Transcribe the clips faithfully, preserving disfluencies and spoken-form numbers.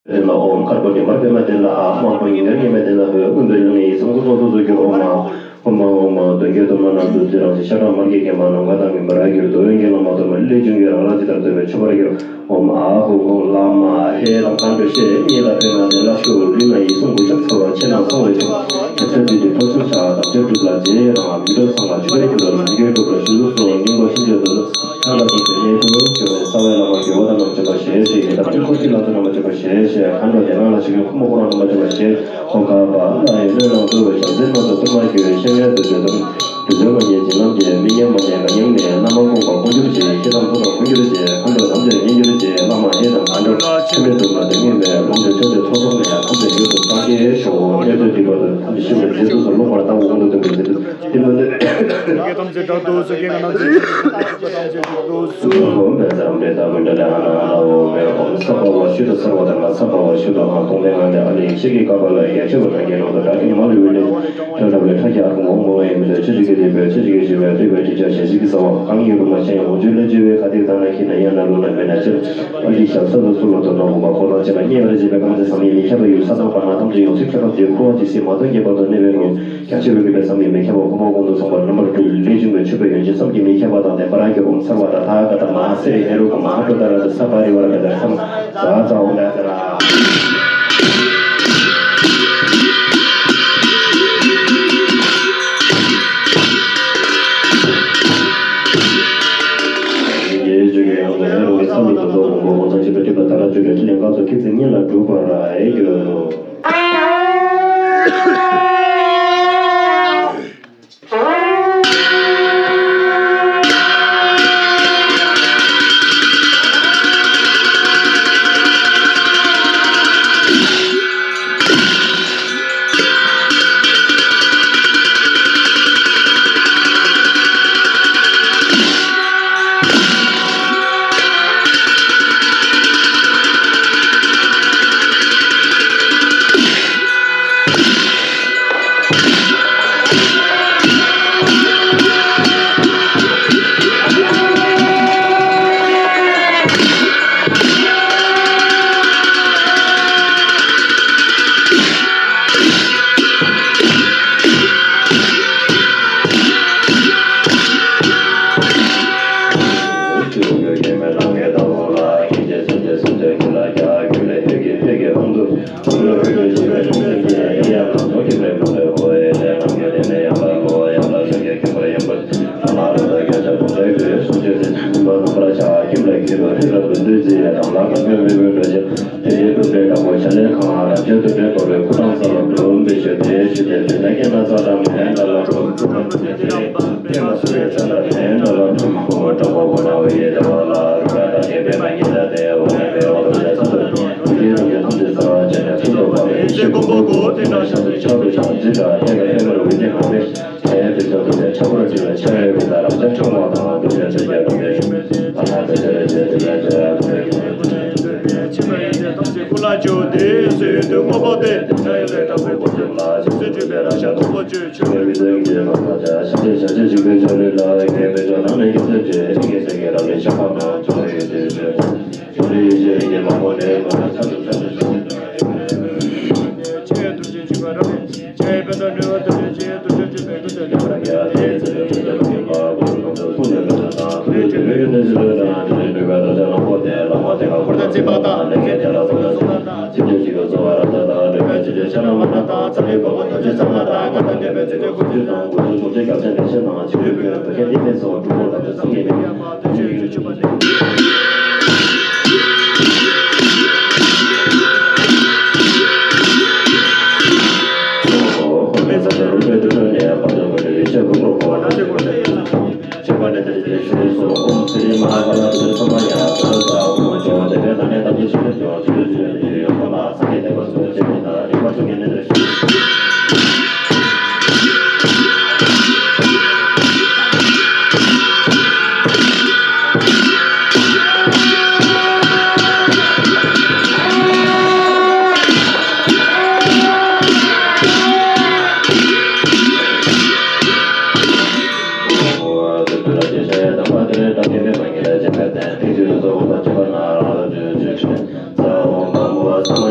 དེ་ལ་ཨོཾ་དཀར་པོ་ཉི་མར་པདྨ་སྟེང་ལ་ཨ། དམར་པོ་ཉི་ཟླ་སྙེ་མའི་སྟེང་ལ་ཧོ། ཀུན་ཏུ་ཡོད་ནི་ཡིད་བཟུང་ཀུན་རྫོབ་ཏུ་གྱུར་ཨོཾ་ཨཱཿཧཱུྃ་ཧཱུྃ་ཧཱུྃ་ཧཱུྃ། གདོན་བགེགས་གཏུམ་དམག་རྣམས་སུ་རྩིབས་རང་ཞིང་། ཤ་ཁྲག་དམར་གྱི་རྐྱེན་པ་རྣམས་ངན་དང་མིན་པར་གྱུར་ཏོ། གཡོ་འགུལ་ལ་མ་ལྟོས་པར་ལས་བྱུང་གི་རང་རང་ཇི་ལྟར་འདོད་པའི་མཆོད་པར་གྱུར་ཨོཾ་ཨཱཿཧཱུྃ་ཧཱུྃ། བླ་མ་ཧེ་དང་མཁའ་འགྲོ་ཤེས་གཉིས་དང་པདྨ་སྟེང་ལ་བཞུགས། ལུས་ལ་ཡིད་བཟུང་གུས་ཕྱག་འཚལ་བ། ཆོས་རྣམས་གསང་བའི་ཆོས་ཞབས་ཕྱི་བདུད་ཀྱི་ཐོ་ཅོ་བྱ། དམ་ཆོས་སྒྲུབ་ལ་རྗེས་རང་། མི་འབྲལ་གསང་བ་ཆོས་ཀྱི་མཐུ། ལམ་འཁྱེར་སྒྲུབ་ལ་བཞུགས་སོ། སྙིང་པོ་ཤིན་ཏུ་མཐུ། ཐང་ལ་སོགས་པའི་གནས་སུ་སྐྱོ་བའི་རྩ་བའི་བླ་མ་དགེ་བ་དང་ནམ་བྱོན་པ་ཞེས་བཤད་ཀྱི། དམ་ཆོས་འཁོར་གྱི་ལྷ་ཚོགས་རྣམ་པར་བྱོན་པ་ཞེས་བཤད། མཁའ་འགྲོ་སྡེ་སྣོད་ལ་བཞུགས་ཀྱི་འཁོར་དམག་དཔུང་རྣམ་པར་བྱོན་པ་ཞེས། ཧོ་ཀ་པ་ལ་ཡི་སྣོད་ནང་བསྡུ་བའི་ཞལ་ཟས་སྣ་ཚོགས་བསྟོད་མར་གྱུར། གཤེད་མའི་མཛད་སྤྱོད་དང་། རྡུལ་ཚོན་ལྔ་བརྒྱའི་བྱིན་རླབས་ཀྱིས། མིག་ཉམས་མ་ཉམས་མ་ཉམས་ནས། རྣམ་པར་སྤངས་པ་ཀུན་གྱུར་ཅིག་ཤེས་དང་མཐོང་བ་ཀུན་གྱུར་ཅིག་མཁའ་འགྲོ་དམ་ཅན་ཉིད་གྱུར་ཅིག་བླ་མ་ཧེ་དང་མཁའ་འགྲོ་ཆེན་པོའི་གདུང་ལ་དོན་གཉེར་བའི་ལུང་དེ་ཐོས་ཏེ་ཚོགས་བསོགས་ནས་ཐམས་ཅད་མྱུར་དུ་སངས་རྒྱས་ཤོག་གནས་ཚུལ་འདི་བར་དུ་ཐམས་ཅད་ཤེས་པའི་རྗེས་སུ་ལོག་པར་ལྟ་བ་དབང་དུ་འདུ་བའི་མཛད་པ་འདི་མ་ནི། ཐམས་ཅད་དགྲ་ཐོབ་སོ་སྐྱེ་ང་རང་ཚོའི་ཐམས་ཅད་དགྲ་ཐོབ་སོ། ཨོཾ་བཛྲ་ཨ་ཏི་རེ་ཏ་ཀུན་ཌ་ལི་ཧ་ན་ཨ་ན་ཨོཾ་ཨོཾ་སརྦ་བ་ཤུདྡྷ་སརྦ་ཐར་མ་སརྦ་བ་ཤུདྡྷ་ཨ། མཐོང་ལྡན་ངང་ལྡན་ཨ་ལས་ཤེས་ཀྱི་ཀ་པ་ལ་ཡ། ཆོས་པ་དག་གི་ནང་དུ་དགྲ་བགེགས་མ་ལུས་པའི་ལས། ཁྱོད་འདྲ་བའི་ཁྲག་གི་ཨ་ཁུ་ངོ་མ་ཡིན་མི་འདོད། ཆོས་ཀྱི་དགེ་སྡིག་པའི་ཆོས་ཀྱི་ཞི་བའི་སྤྲུལ་པའི་ཁྲིད་བྱ་ཞལ་གཟིགས་ཀྱི་ས་བ་གང་ཡིན་རུང་མ་ཞེན་ཡང་འོ་ཇུ་ལས་ག་དེ་དང་ན་ཁྱི་ན་ཡང་ན་ལུ་ན་མེ་ན་ཆེར་ཨ་ལི་ཞབས་ས་ལ་སུ་ལ་དོ་ན་འོ་མ་ཁོ་ན་ཆེ་ན་རྙེད་པར་བྱེད་པའི་གང་དེ་བསམ་ཡས་མི་ཁྱབ་པ་ཡོད་ས་དང་བར་ན་ཐམས་ཅད་ཡོངས་སུ་ཁྱབ་པ་དེ་འཁོར་བ་ཇི་སྲིད་མ་ཐོན་ངེས་པར་དུ་གནས་པའི་ངོ་རྒྱ་ཆེ་བའི་གུས་པས་བསམ་ཡས་མི་ཁྱབ་པ་ཧོ་མ་ཀོང་དུ་སོང་བར་རྣམ་པར་སྤྲུལ་ལས་བྱུང་བའི་མཆོད་པའི་ཡོན་ཆེན་བསམ་གྱིས་མི་ཁྱབ་པ་དང་ལྡན་པར་གྱུར་ཨོཾ་སརྦ་ཏ་ཐཱ་ག་ཏ་མ་ཧཱ་སེ་རི་ཧེ་རུ་ཀ་མ་ཧཱ་པྲོ་ཏ་ར་ཏ་ས་པ་རི་ཝ་ར་ཏ་ཏ་སམ་ཛ་ཛ་ཨོཾ་ཏ་ཏ་ར། ཡེ་ཤེས་ཀྱི་ཡང་དག་ཡང་རུང་གི་མཚན་ཉིད་དུ་རྫོགས་པའི་ངོ་བོ་ཚང་ཆེན་པོའི་ཐིག་ལེ་དང་རབ་ཏུ་གྱུར་ཏེ་ལན་ཁག་ཚོ་ཁེག་ཚིག་གཉིས་ལ་གྲུབ་པར་འགྱུར་རོ།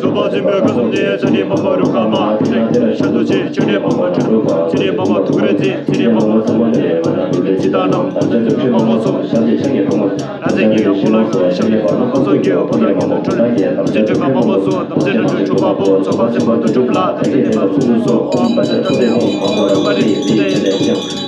རྫོགས་པ་ཆེན་པོའི་སྐུ་གསུམ་ནི་ཚེ་ནི་མ་པ་རུ་ཀ་མ། ཚེ་ནི་མ་པ་ཤ་དུ་ཆེ། ཆུ་ནི་མ་པ་ཁྲ་རུ། ཚེ་ནི་མ་པ་ཐུག་རེ་ཚེ། ཚེ་ནི་མ་པ་ཚོགས་པ་ནི་མ་ན་དུ་ལེ་ཇི་ཏ་ནམ། དམ་ཅན་ཚོགས་ཆེན་པོ་ཚོ། ཤ་དེ་ཆ་ངེས་པ་མ། ཨ་ཙི་ངེས་ཡང་པོ་ལ་ཤ་ངེས་པ་ན་པ་ཚོགས་ངེས་པ་པོ་དང་ངེས་དུ་འཕྲོད། དམ་ཅན་འཕྲོད་པ་མ་པ་ཚོ། དམ་ཅན་འཕྲོད་འཕྲོད་པ་པོ། ཚོགས་པ་ཆེན་པོ་དུ་གྲུབ་ལ། དམ་ཅན་འཕྲོད་པ་ཚོགས་ཚོགས། ཨོམ་པ་ཅན་ཏ་ཏེ་ཧོ། མ་པ་རུ་པ་རི་ཏི་ཏ་ཡེ་ཏེ་ཤ།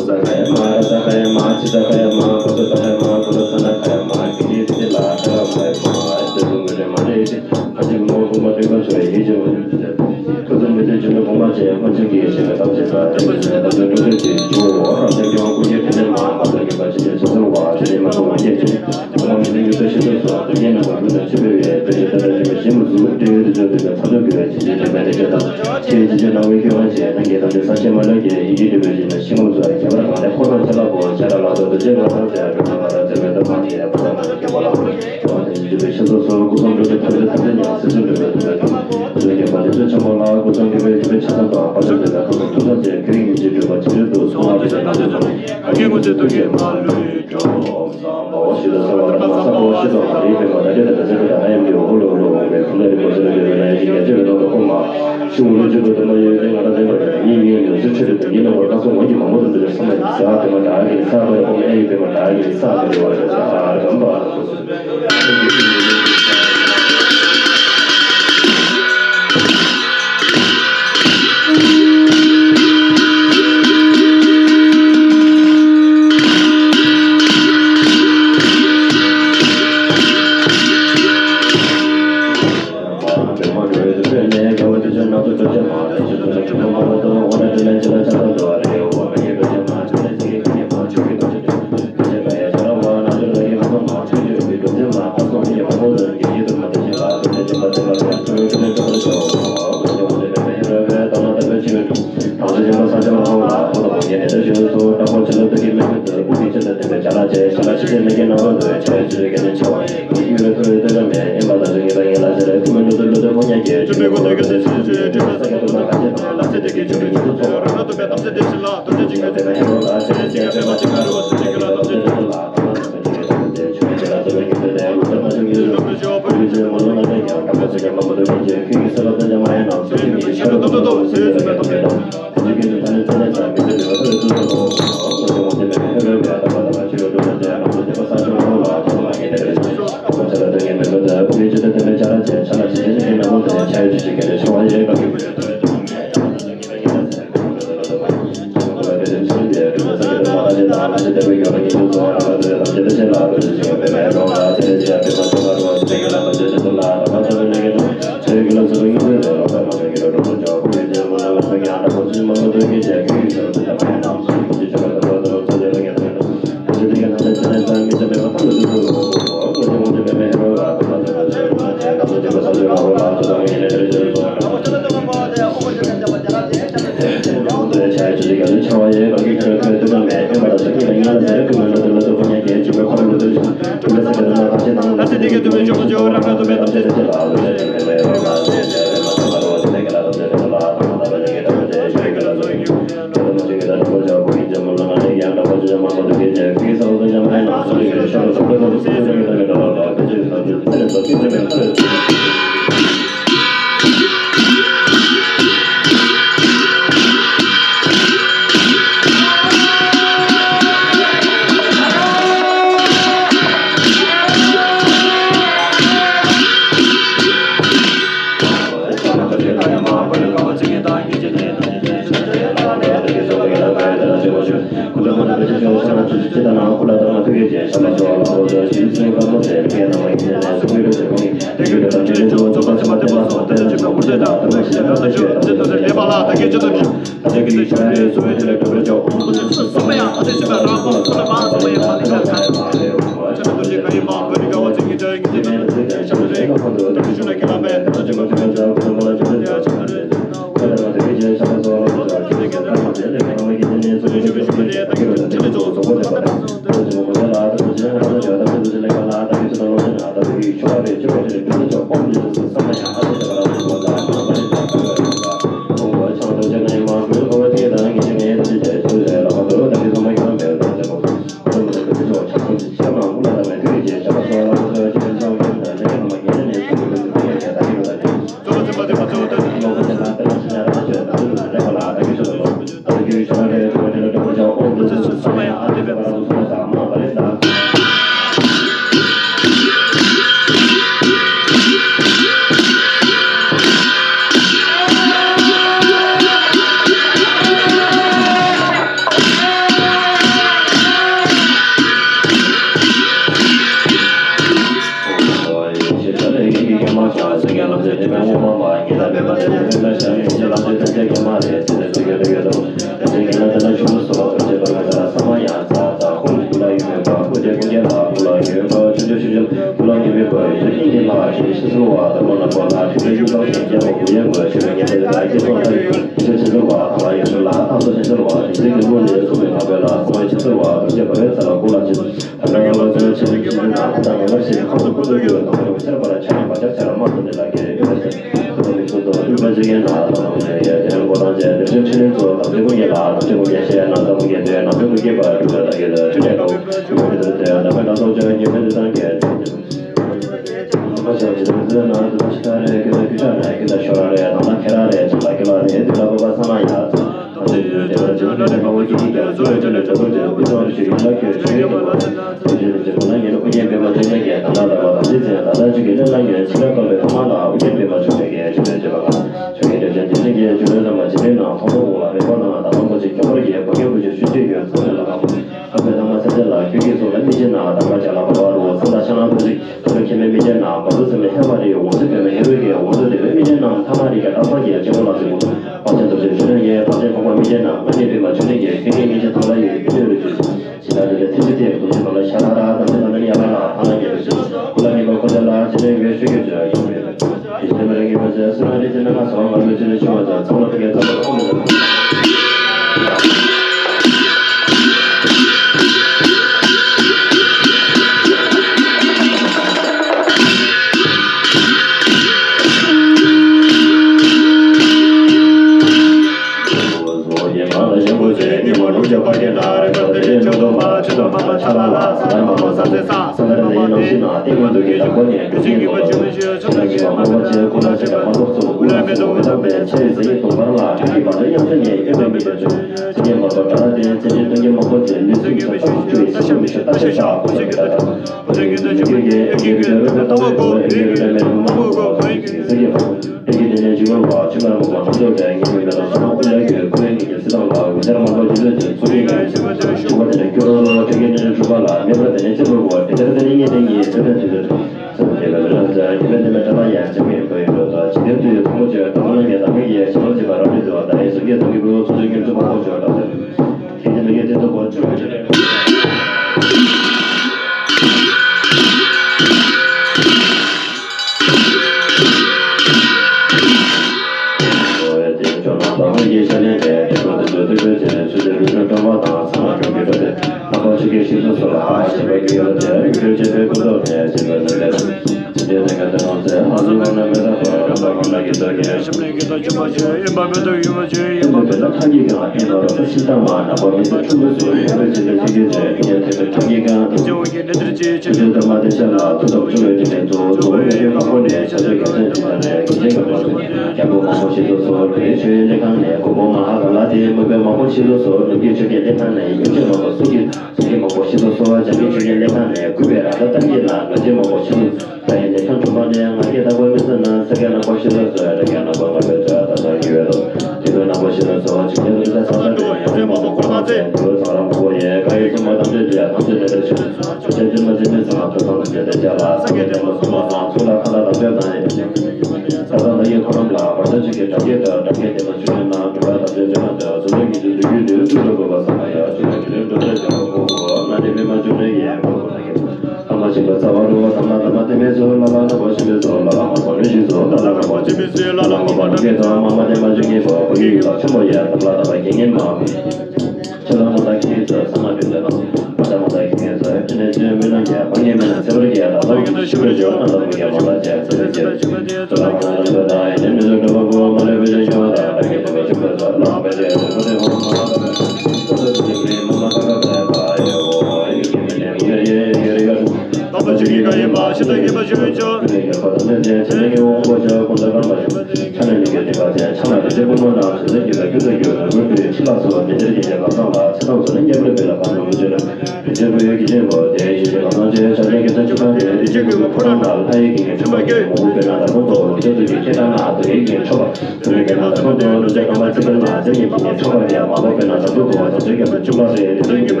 ཆེན་པོའི་གི་ཆེན་པོ་དེ་ཡི་ཞིང་གང་ལ་ཆེ་ཆ་ལེ་གི་ཚ་ཆུ་ཁ་དེ་དེ་ཆེ་གི་མ་ཕོ་རང་ལ་ལྷ་ཡི་གི་ངེས་ཆོ་བ་གི་མོ་བུ་པེ་ན་ད་ཁོ་ཏོ་དེ་ཚོ་གི་ཁྱེད་ད་ན་དེ་ཡི་གི་ཆོ་བ་དེ་ནི་གི་ན་ད་ཁོ་ཏོ་ནུ་ཚེ་གང་ལ་ཚེ་གི་ན་ཚེ་ཡི་གི་ངེས་ཆོ་བ་དེ་མ་ཕོ་པེ་ན་ད་ཁོ་ཏོ་བ་ཚ་ཆུ་གི་ཚ་ཆུ་ཁ་དེ་དེ་ཚོ་གི་མ་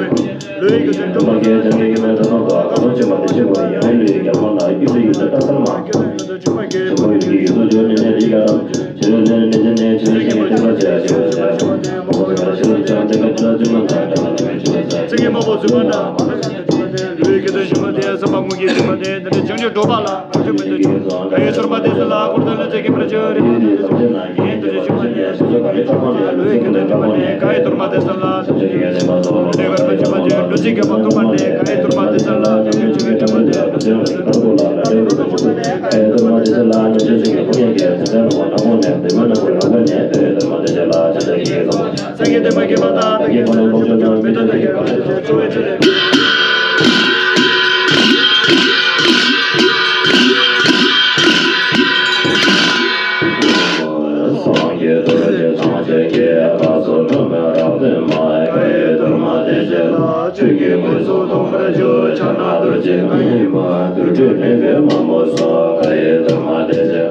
ལུས་ཀྱི་དོན་སྒྲུབ་པ་གལ་ཆེན་གྱི་མེ་ཏོག་ཐོག་ཏུ་གང་ཐོག་ཆེན་པོ་དེ་ཆེན་པོ་ཡིན། ལུས་ཀྱི་རྒྱལ་མོ་ལ་གཡུ་ལེ་ཡུལ་དུ་ལྟ་སར་མ། ཆེན་པོ་ཡིན་གྱི་ཡུལ་དུ་འབྱོར་ནས་ནས་རིགས་ལ་རམ། ཆེ་ལུས་ལེན་ནས་ཆེ་ནས་ཆེ་ལུས་ཀྱི་མེ་ཏོག་ལ་ཆེ་ཆེ་ཆེ་ཆེ། མོ་གོ་ཆེ་ལ་ཆེ་ལུས་ཆེ་ལ་ཏེ་ཀ་ཆེ་ལ་ཆེ་མ་ན་ཏེ་ལ་ཏེ་མེ་ཆེ་ལ་ཆེ། ཚིག་གི་མ་པོ་ཟུ་མ་ན་མ་ན་ཆེ་ལ་ཆེ་ལ་ལུས་ཀྱི་དོན་ཞུ་མ་དེ་བསམ་པ་མུ་གེ་ཞུ་མ་དེ་འདི་འདྲ་བྱང་ཆུབ་སྒྲུབ་པ་ལ། ཀ་ཡེ་དུར་མ་དེ་ཚེ་ལ་འཁོར་དང་ལྷན་ཅིག་སྐྱེ་བར་འགྱུར། ཡེ་དེ་ཚེ་ལ་ཡེ་དེ་ཚེ་ཞུ་མ་དེ་ཚེ་ཚོ་ག་རེ་ཚོགས་པ་ནས་ལུས་ཀྱི་དོན་ཀ་ཡེ་དུར་མ་དེ་ཚེ་ལ་ཚོགས་ཀྱི་ཡེ་དེ་མ་ཚོགས་ལ་ལུས་ཀྱི་དོན་ཞུ་མ་དེ་ལུས་ཀྱི་མ་ཐུབ་པ་ནས་ཀ་ཡེ་དུར་མ་དེ་ཚེ་ལ་ཚོགས་ཀྱི་ཆུ་ཀྱི་དྲི་མ་དེ་ལུས་ཀྱི་མ་ཐུབ་པ་ནས་ཀ་ཡེ་དུར་མ་དེ་ཚེ་ལ་ནུབ་ཕྱོགས་ཆུ་ཀྱི་ཕོ་ཉ་གི་དེ་ཚེ་ནུབ་མོ་ནག་མོ་ནས་དེ་མོ་ནག་མོ་ནག་མོ་ནས་ཀ་ཡེ་དུར་མ་དེ་ཚེ་ལ་ཚོགས་ཀྱི་ཡེ་དུར་མ། སངས་རྒྱས་བསྟན་པ་རྒྱས་པ་དང་བདག་གི་དགེ་སློང་ལོངས་སྤྱོད་དང་མི་མཐུན་དག་གི་བར་དུ་འཚོ་བའི་ཕྲིན་ལས། སངས་རྒྱས་རྡོ་རྗེ་འཆང་ཆེན་གྱི་བཀའ་སྩལ་སྒྲོལ་མའི་རབ་བདུན་མ། ཀ་ཡེ་དུར་མ་དེ་ཚེ་ལ་ཆོས་ཀྱི་གོས་སུ་མཐོང་བར་འགྱུར། ཕྱག་ན་རྡོ་རྗེ་རྐང་གཉིས་མ། རྡུལ་བྲལ་མེད་པའི་མ་མོ་སོགས་ཀ་ཡེ་དུར་མ་དེ་ཚེ།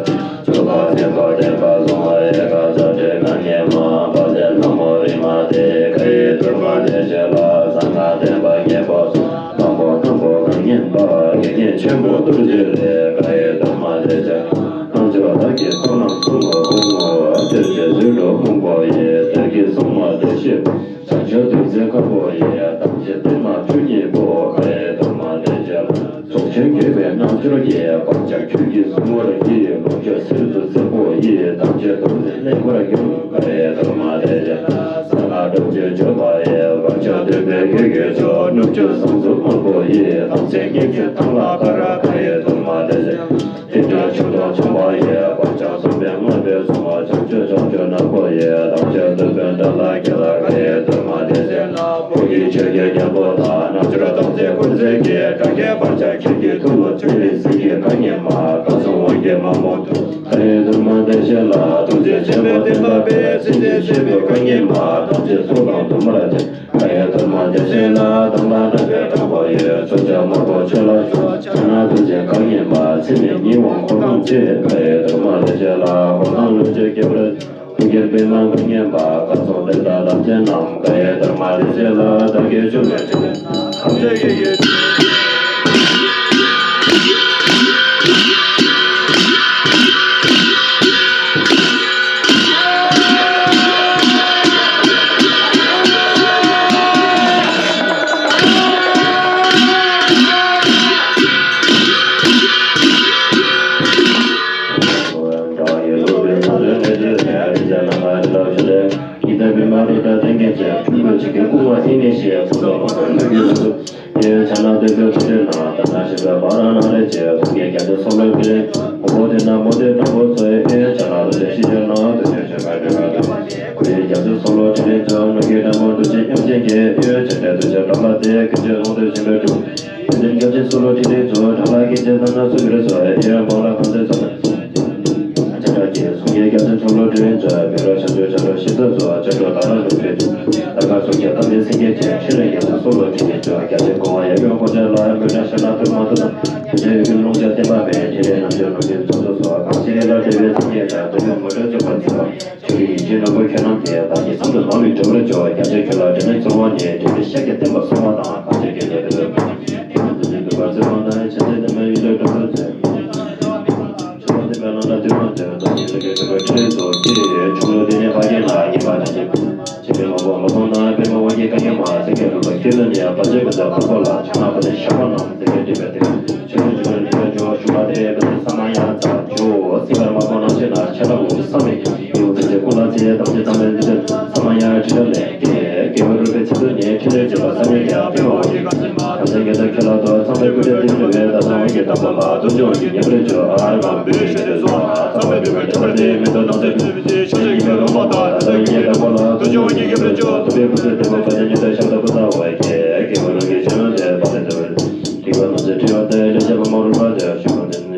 ཆོ་ག་སེམས་དཔའ་བསྟན་པ་བཟུང་བ་ཡལ་ག་རྩ་བྲལ་རྐང་གཉིས་མ། དཔལ་ལྡན་ལྷ་མོ་རིག་མ་དེ་ཀ་ཡེ་དུར་མ་དེ་ཚེ་ལ་གསང་སྔགས་བསྟན་པ་གཉེན་པོ་སོགས་དང་པོ་དང་པོ་གང་ཉན་པ་དགེ་བསྙེན་ཆེན་པོ་རྡོ་རྗེ་ལས་ཀ་ཡེ་དུར་མ་དེ་ཚེ་རྣལ་འབྱོར་བདག་གི་ཚོགས་རྣམས་སུ་ངོ་བོ་ངོ་བོ་སྟེར་ཏེ་རྫུ་འཕྲུལ་སྨུག་པོ་ཡིས་བདག་གི་གསུང་མ་དེ་ཤེས། བྱང་ཆུབ་རྡུལ་བརྩེགས་ཁ་པོ་ཡི་ཐམས་ཅད་བརྟན་མ་བཅུ་གཉིས་པོ་ཀ་ཡེ་དུར་མ་དེ་ཚེ་ལ། ཚོགས་ཆེན་དགྱེས་པའི་རྣལ་འབྱོར་གྱི་བག་ཆགས་ཁྱོད་ཀྱིས་བཟུང་བར་བགྱི། ལོངས་སྤྱོད་གསེར་མཛོད་བརྩེགས་པོ་ཡིས་ཐམས་ཅད་རྡོར་ཏེ་གནས་པར་འགྱུར། ཀ་ཡེ་དུར་མ་དེ་ཚེ་ལ། ས་ལ་སྒྲུབ་ཕྱིར་བརྗོད་པ་ཡི་བག་ཆགས་འདུན་པའི་ཁྱོད་ཀྱིས་ཆོག་སྒྲུབ་ཕྱིར་ཟངས་མཛོད་དམར་པོ་ཡིས་ཐམས་ཅད་སྙིང་གི་ཐང་ལ་དཀར། ཀ་ཡེ་དུར་མ་དེ་ཚེ་ལ། རྟེན་འབྲེལ་མཆོག་ཏུ་འཆང་བ་ཡི་བག་ཆགས་བཟུང་བའི་དངོས་པོས་བཟུང་བ་བྱང་ཆུབ་ཕྱོགས་བཅུ་ནག་པོ་ཡི་ཐམས་ཅད་རྡུལ་དཔོན་དགྲ་ལྷ་རྒྱལ་ལ། ཀ་ཡེ་དུར་མ་དེ་ཚེ་ལ། བོད་ཀྱི་ཆོས་ཀྱི་རྒྱལ་པོ་དང་རྣལ་འབྱོར་དམ་ཚིག་ཀུན་བརྩེགས་ཀྱི་དགྲ་བགེགས་བར་ཆད་ཁྱེད་ཀྱི་ཐུགས་ལ་ཆུ་ལས་ཟིལ་གྱིས་བཀག་ཉེན་མ། བཀའ་སྲུང་དབང་གི་མ་མོ་ཀ་ཡེ་དུར་མ་དེ་ཚེ་ལ། ཐུགས་རྗེ་ཆེན་པོའི་བསྟན་པ་སྤེལ། སྲིད་རྩེར་བཞུགས་པའི་བཀའ་ཉན་མ། ཐམས་ཅད་ཚོགས་དང་དུ་མར་བཅས། ཀ་ཡེ་དུར་མ་དེ་ཚེ་ལ། དང་ལ་འདྲ་བའི་དྲག་པོ་ཡི། མཚོན་ཆ་དམར་པོ་ཁྱོད་ལ་ཕྱོགས། ཕྱག་ན་རྡོ་རྗེ་རྐང་གཉིས་མ། ཚད་མེད་ཉི་འོང་འཁོར་དང་བཅས། ཀ་ཡེ་དུར་མ་དེ་ཚེ་ལ། འཁོར་དང་ལྷུན་གྱིས་བསྐྱེད་པར། ཀུན་མཁྱེན་པདྨ་རྐང་གཉིས་མ། བཀའ་སྲུང་བསྟན་དགྲ་དམ་ཅན་རྣམས། ཀ་ཡེ་དུར་མ་དེ་ཚེ་ལ། བདག་གིས་ཞུ་བའི་ཕྲིན་ལས། ཐམས་ཅད་ཀྱི་ཡེ། ཡེ་ཕྱག་ན་བདུད་འདུལ་ཚུལ་ཁྲིད་ནང་། ད་ནང་ཞིག་པའི་བར་ན་རེ་བྱེད། ཐུགས་ཀྱི་རྒྱ་མཚོ་སོགས་ལ་ཕེབས་ལེན། དགོན་པ་དེ་ན་མོ་དེ་དྲག་པོ་ཚོས། ཡེ་ཕྱག་ན་རྡོ་རྗེ་ཞི་བྱེད་ནང་། དུས་མཐུན་ཆོས་འཕེལ་སྒྲོལ་མ་དང་། སྐུ་ཡི་རྒྱ་མཚོ་སོགས་ལ་ཕྲིན་ལས་མཛོད། ནོར་གྱི་སྒྲ་མོ་རྡོ་རྗེ་དབྱངས་ཅན་གྱི། ཡེ་ཕྱག་འདྲེན་རྡོ་རྗེ་དྲག་པོ་དེ། ཀུན་གྱི་དབང་དུ་བྱིན་པའི་སྒྲུབ། དེ་ལྟར་སྐྱབས་ཆེན་སོགས་ལ་ཕྲིན་ལས་མཛོད། དགྲ་ལྷ་གིས་ཀྱང་དམ་ལ་ཚུགས་པའི་ཚོགས། ཡེ་འབངས་ལ་ཕན་མཛད་ཚོགས། ཁྱེད་རང་གི་གསུང་གི་རྒྱལ་མཚན་ཚོགས་ལ་དྲིན་མཛོད། བཻ་རོ་བྱང་ཆུབ་བྱ་རོག་ཞི་ས་མཛོད། བྱང་ཆུབ་དག་ལ་ལུས་སྤྲུལ་མཛོད། དར་དཀར་གསུང་གི་གཏམ་དཔེ་སེང་གེ་ཅན། ཕྲིན་ལས་རྒྱལ་མཚན་སོགས་ལ་དྲིན་མཛོད། རྒྱ་ཆེན་གོང་བ་ཡབ་ཡུམ་འཁོར་བཅས་ལ། མོས་བཀྲ་ཤིས་ལ་ཐུགས་མ་ཐུབ་དང་། དེ་ཡི་ཀུན་སློང་བཅས་བསྟན་པ་མེད། ཕྲིན་ལས་རྣམ་འབྱོར་ནོར་བུའི་ཚོགས་སུ་གསོལ། གང་ཞིག་ལ་དད་པའི་སེང་གེ་ལྟར། དོན་ཡོད་མོས་སྤྲུལ་རྫོགས་པར་མཛད་པ། ཆོས་ཀྱི་ཡིད་ཆེས་ནོར་བུ་ཁྱོད་རྣམས་ཀྱིས། བདག་གི་བསམ་དོན་ལམ་ལུགས་འགྲུབ་པར་ཤོག་རྒྱ་ཆེན་ཁྱོད་ལ་དྲིན་ལན་འཚོལ་བ་ནི། དྲིན་ཆེན་ཤཱཀྱ་བསྟན་པ་སྲུང་བ་དང་། གང་ཞིག་གིས་ལས་དོན་ལ། དེ་ནི་འདུལ་བར་མཛད་པ་དང་། ཆེན་ཆེན་དེ་མ་ཡིན་ལས་སྒྲུབ་པར་མཛད། ཆོས་པ་དེ་མ་ལམ་ལ་འདུས་མ་འདུས། བདག་ཉིད་ལ་གི་གྲུབ་པའི་ཕྲིན་ལས་རྫོགས་ཀྱི། ཆོས་ལུགས་དེ་ནི་ཕ་གི་ན་ཉེས་པ་དང་ཉེས་པ། ཆེན་པོའི་མ་བུ་མ་བུ་ན་པདྨ་དབང་གི་བཀའ་ཉན་མ། སེང་གེ་ལུག་པ་ཁྱེད་ལ་ནི་ཕ་ཆེན་པོ་དང་ཕ་བུ་ལ། ཕྱག་ན་པ་དེ་ཞགས་པ་རྣམས་སེང་གེ་སྒྲིབ་པའི་སྟེང་། ཆོས་ཀྱི་ཆོས་ལ་ཉེས་པའི་སྦྱོར་བ་ཞུགས་པ་དེ། བུ་དེ་ས་མ་ཡ་ཚ་ཇོ་སེང་གེ་མ་བུ་ན་ཆེ་ན་ཆ་ལ་འོ་བསམ་མེད་ཀྱི། ཡོད་ཚེ་ཀུན་ལ་ཚེ་དམ་ཚེ་དམ་པའི་འདུས་ཚེ་ས་མ་ཡ་ཁྲི་ལ་ལས། དགེ་བའི་རོལ་པའི་ཚིག་ཏུ་ནི་ཕྲིན་ལས་བྱེད་པ་བསམ་ཡས་ཀྱང་སྤེལ་བ་ཡི། ཁམས་སངས་རྒྱས་དང་ཁྱོད་ལ་གཏོགས། ཚངས་པའི་སྐུ་ཕྲེང་སྟེང་དུ་བའི། ད་ཚངས་དབང་གི་བསྟན་པ་ལ། རྡོ་རྗེ་དབང་གིས་མཉེས་པར་གྱུར། ཨ་ར་གམ་བུའི་ཞལ་ཏེ་སོ། ཚངས་པའི་བུས་པའི་ཁྱད་པར་དེ་མེ་ཏོག་དང་མཚུངས་པའི་ཕྱོགས་བཞི་ཡི་རོལ་པ་དང་། ད་ལྟ་ཉིད་དང་པོ་ལ། རྡོ་རྗེ་དབང་གིས་མཉེས་པར་གྱུར། ཐུབ་པའི་སྐུ་ཚེ་བརྟན་པོ་དཀའ་སྤྱད་ཉི་ཟླ་ཤར་དང་པོ་ལྟ་བུ་ཡི། དགེ་བའི་རོལ་གྱི་ཆོས་ཡོན་ཏན་དཔག་ཏུ་མེད་པ། སྡིག་པ་རྣམས་ཀྱི་ཕྲེང་བ་སྟེ། ལེགས་བཤད་པ་མ་རུངས་པ་སྟེ། ཞུ་བ་འདི་ནི།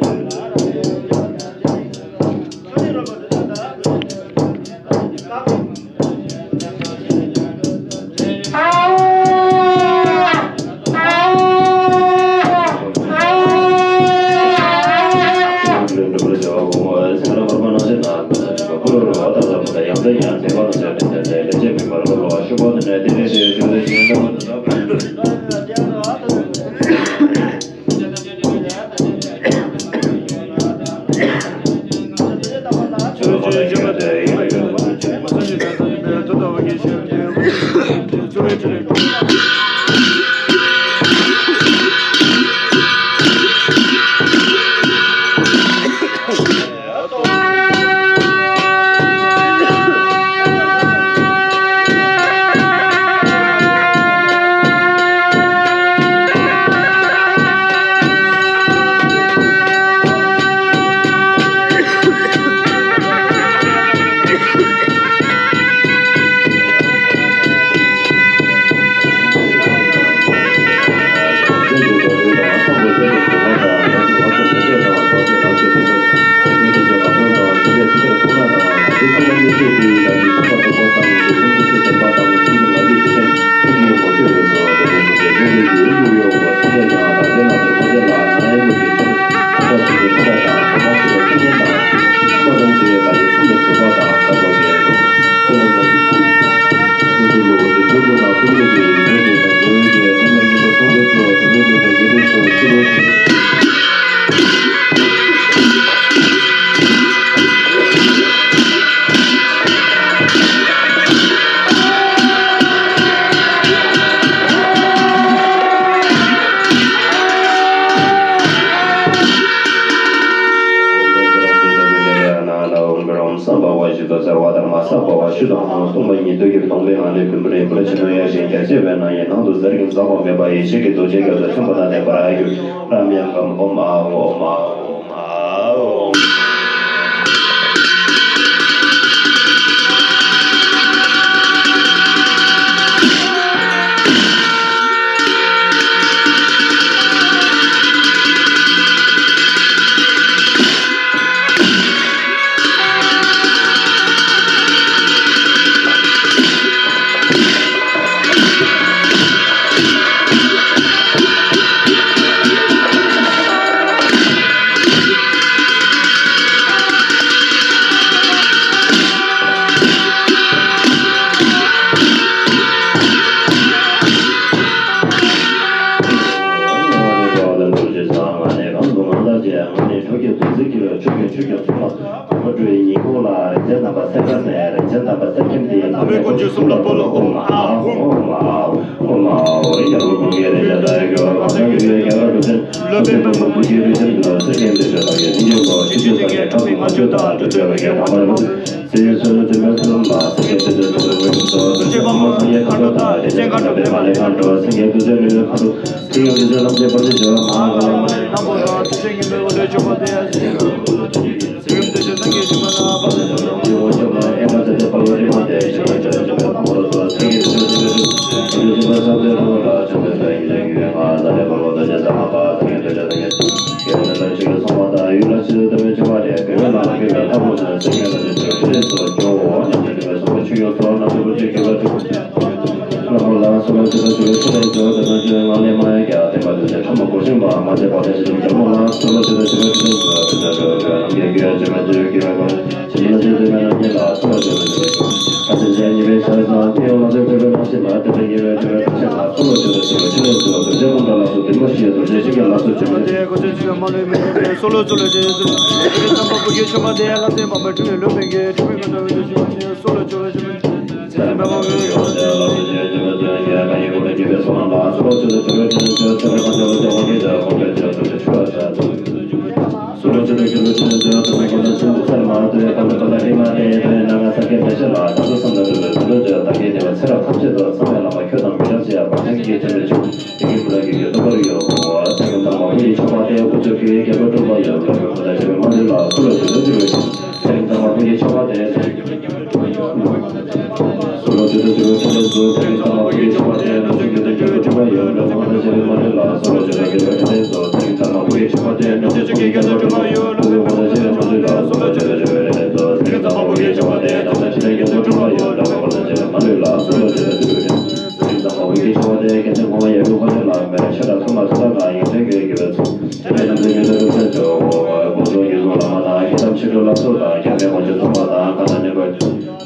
བསམ་པ་བ་ཞིག་ཏུ་ཟེར་བ་ལྟར་མ་བསམ་པ་བ་ཞིག་དང་ནང་སྟོང་པ་ཉིད་དུ་གྱུར་སྟོང་པའི་ངང་ལས་ཀུན་པར་ཡིན་པར་ཕྱི་ནང་ཡང་ཞིང་རྒྱ་ཆེ་བའི་ནང་ཡིན་ནང་དུ་ཟེར་གྱི་འཛག་པ་མེད་པ་ཡེ་ཤེས་ཀྱི་རྡོ་རྗེ་རྒྱ་མཚོ་མཐུན་པ་དང་ལྡན་པར་ཨ་གྱུར། རམ་ཡང་གམ་ཨོམ་ཨ་ཨོམ་ཨ་ཨོམ་ཨ་ཨོམ།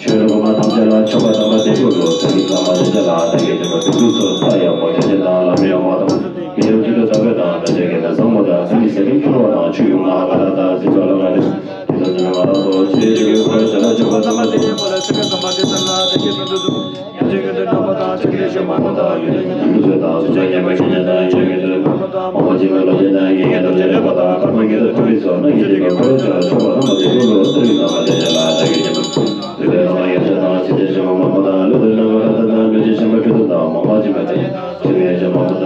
ཆོས་སྐུ་མ་ཐམས་ཅད་ལ་མཆོད་པ་དམ་པ་དེ་ཀུན་ལུ་ས་གི་ཚང་མ་དེ་ཅན་ལ་བདག་གིས་བྱིན་པ་དུག་གསུམ་ཚོགས་ས་ཡང་མོ་དེ་ཅན་དང་ལམ་ཡང་མ་དང་མི་ཡང་ཅི་ལུ་དག་པའི་དང་མི་བྱེད་ཀྱི་ན་བཟང་མོ་དང་ས་གི་ཟེར་ཁན་ཁྱོད་བ་དང་ཆུ་ཡུང་མ་ཧ་ག་ལ་དང་ཟི་ཚོ་ལ་ང་ནི་དེ་ཚོ་ནི་ང་རང་ཚོ་ཆོས་ཀྱི་འཁོར་ལོ་ལ་མཆོད་པ་དམ་པ་དེ་ཉིད་མོ་ལ་ས་གི་ཚང་མ་དེ་ཅན་ལ་བདག་གིས་བྱིན་པ་དུག་གསུམ། ཡོན་ཏན་གྱི་རྣམ་པ་དང་ཕྱིན་ལས་བྱེད་མ་རྣམ་པ་དང་ཡོན་ཏན་གྱི་རྣམ་པ་ཚོས་དང་གཟུགས་ཅན་ཉེས་པའི་ཆོས་ཉིད་དང་ཡིད་ཆེས་ཀྱི་འདོད་པ་མང་པོ་ཅན་གྱི་བློ་ཅན་དང་ཡིད་ཀྱི་རྣམ་ཅན་ལེགས་པ་དང་ཁར་མ་ངེས་དང་ཐུགས་རིག་སོགས་ན་ཡིད་ཀྱི་འཁོར་ལོ་ལ་མཆོད་པ་དམ་པ་དེ་ཀུན་ལུ་ས་གི་ཚང་མ་དེ་ཅན་ལ་བདག་གིས་བྱིན་པ་དུག་གསུམ། བདེ་བའི་ལྷ་མ་ཡབ་སྲས་དང་ཕྱིན་ཆད་བྱེད་མ་རྣམ་པ་དང་ལུས་དང་རྣམ་པ་ལྷ་དང་ལུས་ཅན་ཆེན་པོ་ཁྱོད་དང་མ་མ་ཅན་མ་དང་ཆེན་པོ་ཡབ་སྲས་མ་མ་དང་།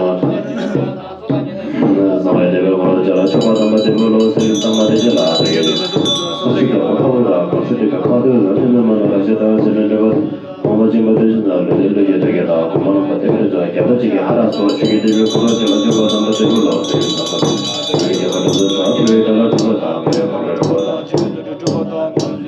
བཟང་བའི་བདེ་བའི་འཁོར་ལོ་ལ་མཆོད་པ་དམ་པ་དེ་ཀུན་ལུ་ས་གི་ཚང་མ་དེ་ཅན་ལ་བདག་གིས་བྱིན་པ་དུག་གསུམ། ས་གཞི་རྒྱ་མཚོ་ཁ་བ་དང་གངས་ཆུ་དེ་ཀ་ཁ་དོད་ལ་ནི་ནི་མ་ན་ར་ཤ་དང་ཟེར་ནས་འདྲ་བ་མ་མ་ཅན་མ་དེ་ཅན་ལ་ལུས་ལུས་ཀྱི་དགྲ་བགེགས་དང་གོང་མ་རྣམ་པ་དེ་ཕན་ཚུན་རྒྱབ་ལ་གཅིག་གི་ཧ་ར་སོགས་ཆོས་ཀྱི་དེ་བའི་འཁོར་ལོ་ཅན་ལ་མཆོད་པ་དམ་པ་དེ་ཀུན་ལུ་ས་གི་ཚང་མ་དེ་ཅན་ལ་བདག་གིས་བྱིན་པ་དུག་གསུམ། ཐུབ་པའི་དགྲ་ལ་ཐུབ་པ་དང་ཕོ་བའི་དགྲ་ལ་ཕོ་བ་དང་ཆོས་ཀྱི་དོན་དུ་སྒྲུབ་པ་དང་ཆོས་ཀྱི་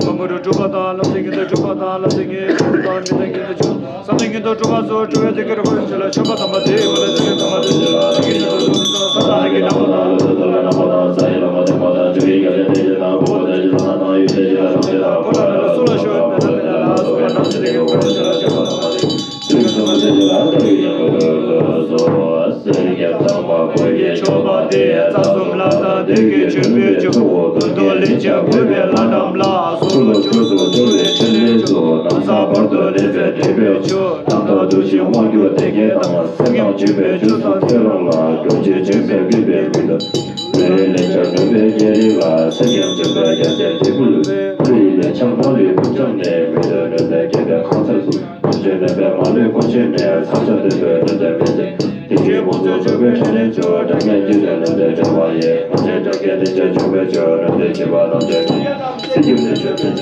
དོན་དུ་སྒྲུབ་པ་དང་ལམ་སེང་གི་དོན་སྒྲུབ་པ་དང་ལམ་སེང་གི་སྒྲུབ་པ་དང་མི་སེང་གི་དོན་སྒྲུབ་པ་བསམ་གཏན་གྱི་དོན་སྒྲུབ་པ་སོགས་སྒྲུབ་པའི་དེ་ཀའི་རོ་ཁོ་ཆོས་ལ་མཆོད་པ་དམ་པ་དེ་ཀུན་ལ་ཆོས་ཀྱི་དམ་པ་དེ་ལ་ཡིད་ཀྱི་དོན་སྒྲུབ་པ་ས་དང་ལྷ་གི་རྣམ་པ་དང་ལྷ་དང་ལྷ་དང་ས་ཡི་ལྷ་མ་དེ་མ་དང་ཆུ་ཡི་རྒྱལ་ཆེན་དེ་ཆེན་དང་ཕུང་པོ་དེ་ཆེན་ལྷ་དང་ཡུལ་དེ་ཆེན་ལྷ་དང་དེ་དང་ཁོ་ལ་ལ་སུ་ལ་ཤོད་མེ་ལ་མེ་ལ་ལ་སོགས་པ་རྣམ་ཤེས་དེ་ཀའི་རོ་ཁོ་ཆོས་ལ་མཆོད་པ་དམ་པ་དེ་ཆོས་ཀྱི་དམ་པ་དེ་ཆེན་ལ་བདག་གིས་བྱིན་པ་དུག་གསུམ། སེར་སྐྱ་དམ་པ་འཁོར་གྱི་མཆོད་པ་དེ། རྩ་གསུམ་ལྷ་དང་དེ་ཀའི་མཆོད་པའི་མཆོག་ཀུན་ཏུ་ལེགས་སྤྱད་གུས་པས་ལྷ་རྣམས་ལ། གསུང་ལ་མཆོག་ཏུ་གསོལ་བའི་ཕྲིན་ལས་མཆོག་ནམ་མཁའ་བར་དུ་གནས་པའི་འབྲེལ་པའི་མཆོག་རྣམ་དག་འདུ་ཤེས་དབང་སྒྱུར་སྡེ་བརྒྱད་དང་། སེམས་ནང་བྱོན་པའི་ཆོས་སམ་ཚེ་རབས་ལ། སྒྲུབ་བྱེད་བྱོན་པའི་སྤྲུལ་པའི་མི་ལ། མི་ལུས་ལེགས་སྦྱར་ནོད་པའི་རྒྱལ་རིགས་ལ། སེམས་ཉམས་འཇོམས་པའི་རྒྱལ་སྲས་འབྲས་བུ་ལུས། ལུས་ལས་ཆགས་མ་ལུས་ཕུང་ཆགས་ནས། མི་ལུས་ནོད་པའི་རྒྱལ་པོའི་ཁང་ཚན་སུ། ཆོས་ནོད་པའི་མ་ལུས་ཀུན་ཆད་ནས། ཚངས་པ་འདུས་པའི་ནོད་ལྡན་མི་ཚེ། དེ་ཀའི་དབང་ཕྱུག་འཇུག་པའི་ཕྲིན་ལས་མཆོག་དྲང་ངེས་རྒྱུད་ལས་ནོད་པའི་བདེ་བ་ཡི། མ་ཆེན་དགྲ་བགེགས་ལན་ཆགས་འཇོམས་པའི་མཆོག་ནོད་པའི་བྱིས་པ་རྣམས་ཀྱི་སྲིད་རྒྱུད་ལས་ཆོས་ཐམས་ཅད།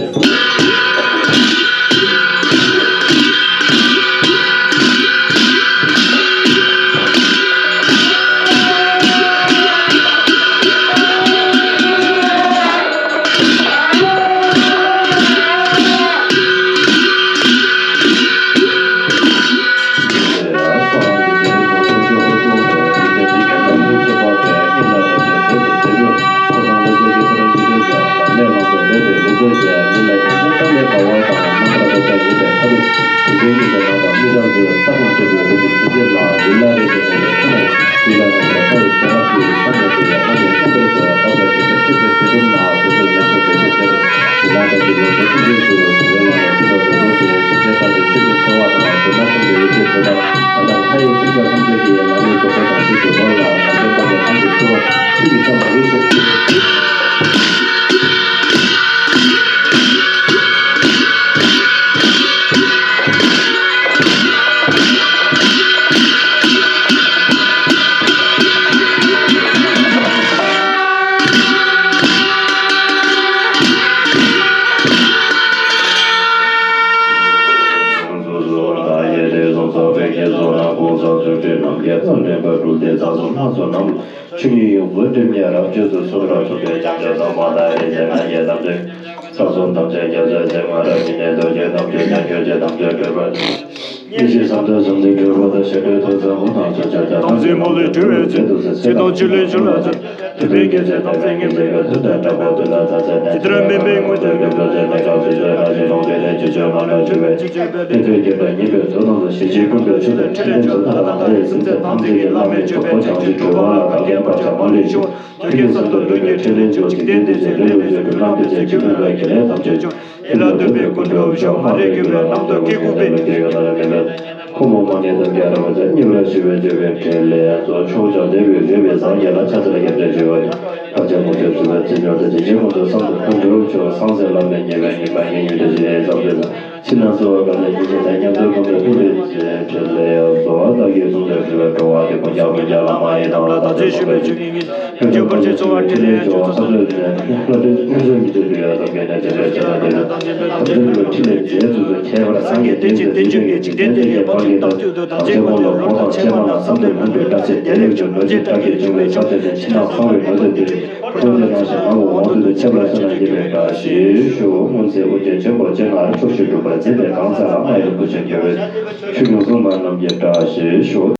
ཆོས་ཉིད་ཡོངས་སུ་སྒྲིབ་ཉེས་རབ་གཅོད་དུ་གསུམ་རབ་ཐུབ་པའི་སྐྱབས་གནས་ཚོགས་རྣམས་ཀྱི་ཚོགས་ལ་ཕྱག་འཚལ་ལོ། ཆོས་ཉིད་ཡོངས་སུ་སྒྲིབ་ཉེས་རབ་གཅོད་དུ་གསུམ་རབ་ཐུབ་པའི་སྐྱབས་གནས་ཚོགས་མ་དང་ཡེ་ཤེས་ལྔ་ཡི་རྣམ་འདྲེན། ས་གསུམ་ཐམས་ཅད་རྒྱ་མཚོའི་ཟེགས་མ་རབ་ཉིད་ནས་རྡོ་རྗེ་རྣམ་འཕྲུལ་རྒྱ་ཁྱོད་ཀྱི་རྣམ་འཕྲུལ་སྤྲུལ་པ། ཡེ་ཤེས་གསུམ་དུ་བཟུང་སྟེ་སྤྲུལ་པ་དང་ཞི་ཁྲོའི་ཐུགས་སུ་འོད་དང་ཕྱོགས་ཆོས་ཀྱི་དམ་ཚིག་མ་ལུས་སྤྲུལ་བའི་ཚུལ། ཚིག་དང་ཚུལ་ལས་འབྱུང་ལ་སྤྱོད། ཐུབ་པའི་རྒྱལ་མཚན་རྣམ་སྲས་ཀྱི་མཛད་པའི་མཐུ་དང་འདྲ་པོ་དུས་ལ་མཛད་ཚེ་ནས། ཇི་ལྟར་དམན་པའི་དངོས་དང་རྒྱུ་འབྲས་ལས་ནི་གང་ཚུལ་ཆོས་རང་བཞིན་ལུང་འདྲེན་ལས་ཇི་ཆོས་མ་ལུས་སྤྲུལ་པའི། ཕན་ཚུན་བརྒྱུད་པའི་ཉེས་པའི་དུག་དང་ལ་ཞི་བྱེད་ཀུན་ཏུ་ཕྱོགས་དང་ཕྲིན་ལས་མཆོག་དང་ལ་དྭགས་ལས་སེམས་ཅན་ཐམས་ཅད་ཀྱི་བླ་མེད་སྤྱོད་པའི་བྱང་ཆུབ་སྤྲུལ་པ་ལ་གང་གིས་བར་ཆད་མ་ལུས་ཞི་བ། ཐུགས་བསྐྱེད་གསུམ་དུ་ལུས་ཀྱི་ཕྲིན་ལས་མཆོག་འཇིག་རྟེན་འདི་ཚེ་ལུས་ལ་བཞུགས་ཀྱི་བླ་མེད་ཚེ་སྐྱེ་མེད་པའི་དགེ་ལེགས་ཐམས་ཅད་འབྱུང་། ཡིད་ལ་འདོད་པའི་ཀུན་འགྲུབ་ཤོག་མ་རིག་གི་བའི་རྣམ་རྟོག་སྐྱེ་དགུ་པའི། ཁོ་མོ་མ་ངེས་དང་རྒྱལ་རབས་ཅན་གཉིས་ལ་ཞི་བའི་སྤྱོད་པའི་ཕྲིན་ལས་གཙོ་ཕྱོགས་བྱང་ལྡན་པའི་རིགས་པའི་སངས་རྒྱས་ལ་ཕྱག་འཚལ་སྐྱབས་འགྲོ་ཞུ་བ་ཡིན། བར་ཆད་མུ་གེ་སེལ་བའི་ཚེ་ཉོར་ཏེ་ཇི་ཆེན་ཀུན་ཏུ་བསམ་དུ་ཀུན་འགྲུབ་ཤོག་སངས་རྒྱས་བླ་མེད་ཉེ་བའི་ཉེ་བའི་ཉེ་ཉེ་དུ་ཞི་བའི་བསམ་དུ་ཕྱི་ནང་གསོལ་བ་གང་ལས་ཀྱི་ཞིང་ལས་ཉམས་སུ་ཀུན་ཏུ་ཕུལ་བའི་ཕྲིན་ལས་གསོལ་བ་བདག་གིས་གསུངས་ཏེ་ཞུ་བའི་འགྲོ་བ་དེ་ཀུན་ཀྱང་མི་འགྱུར་བླ་མ་ཡི་དམ་ལ་བདག་བསྟོད་ཞུ་བའི་ཆོས་ཉིད་ཀྱི། ཀུན་ཀྱང་བར་ཆད་སོལ་བ་ཕྲིན་ལས་མཆོག་ས་ཚོད་ནས་ལྷ་འདྲེ་སྔོན་བྱོན་གྱི་ཚུལ་དུ་ཡང་དམ་པའི་གནས་ཆེན་པོའི་ཆེ་ལ་འདི་ནི་དམ་ཅན་པའི་དམ་ཅན་པའི་ཕྲིན་ལས་རྗེས་སུ་ཁྱད་པར་སངས་རྒྱས་བསྟན་ཅིང་བསྟན་བཅོས་ཀྱི་འཇིག་རྟེན་འདི་ཡི་དཔལ་གྱི་བདག་མཆོག་ཏུ་དམ་ཅན་ཀུན་ལ་གོ་དང་ཕྱེ་མ་ན་བསམ་དུ་མི་འགྲོ་སྐྲག་བྱེད་བདེ་ལེགས་སྦྱོར་ནོར་རྫས་བཀྲ་ཤིས་འབྱུང་བའི་ཕྱོགས་དེ་ནས་ཕྱི་ནང་གསང་བའི་ནོར་རྫས་འདི་རིགས་ཁོ་ཚོས་གནང་ཞིང་མ་འོངས་དུ་ཁྱབ་པར་གསོལ་ན་ཡིན་པའི་བཀྲ་ཤིས་ཤོག་སྔོན་ཚེ་ཨོ་རྒྱན་ཆོས་འཁོར་སྤྱན་སྔར་ཕྱོགས་བཞིར་སྒྲུབ་པར་མཛད་པའི་གང་ཟག་ལ་ལྔ་ཡི་རིན་པོ་ཆེ་རྒྱལ་བའི། ཆོས་སྐྱོང་སྲུང་མ་རྣམས་ཀྱི་བཀྲ་ཤིས་ཤོག